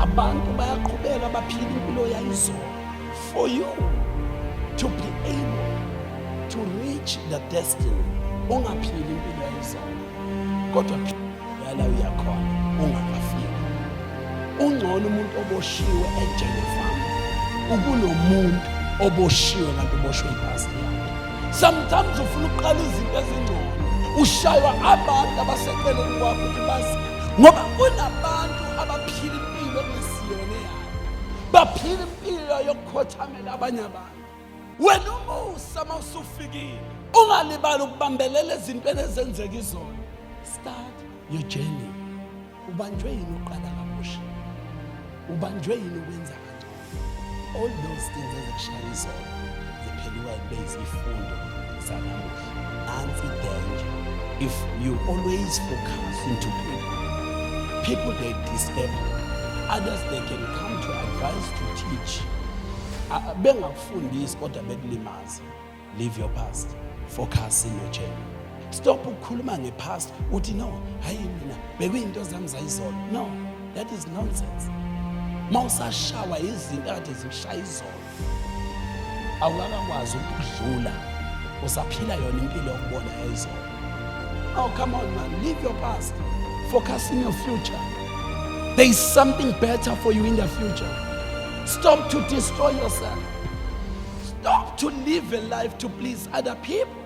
Abantu bayaqhubeka baphila impilo yayizolo. For you to be able to reach the destiny, ungaphili impilo yayizolo, kodwa yala uyakhona ungakafiki. Ungcono umuntu oboshiwe ejele farm ukunomuntu oboshiwe kanti uboshwe ipast yakhe. Sometimes ufuna ukuqala izinto ezingcono, ushaywa abantu abaseceleni kwakho ukuthi bazi, ngoba kunabantu abaphila impilo engesiyona eyabo, baphila impilo yokukhothamela abanye abantu. Wena umusa uma usufikile, ungalibali ukubambelela ezintweni ezenzeka izolo. Start your journey. Ubanjwe yini uqala kabusha? Ubanjwe yini ukwenza kangcono? All those things ezikushaya izolo ziphenduka zibe izifundo zanamuhla. Nansi danger: if you always focus into people, people, they disturb you. Others, they can come to advise, to teach, bengakufundisi kodwa bekulimaza. Leave your past, focus in your journey. Stop ukukhuluma ngepast, uthi, "No, hayi, mina bekuyinto zami zayizolo." No, that is nonsense. Mawusashawa izinto kade zikushaya izolo, awukakakwazi ukudlula, usaphila yona impilo yokubona yayizolo. Oh, come on, man, leave your past, focus in your future. There is something better for you in the future. Stop to destroy yourself. Stop to live a life to please other people.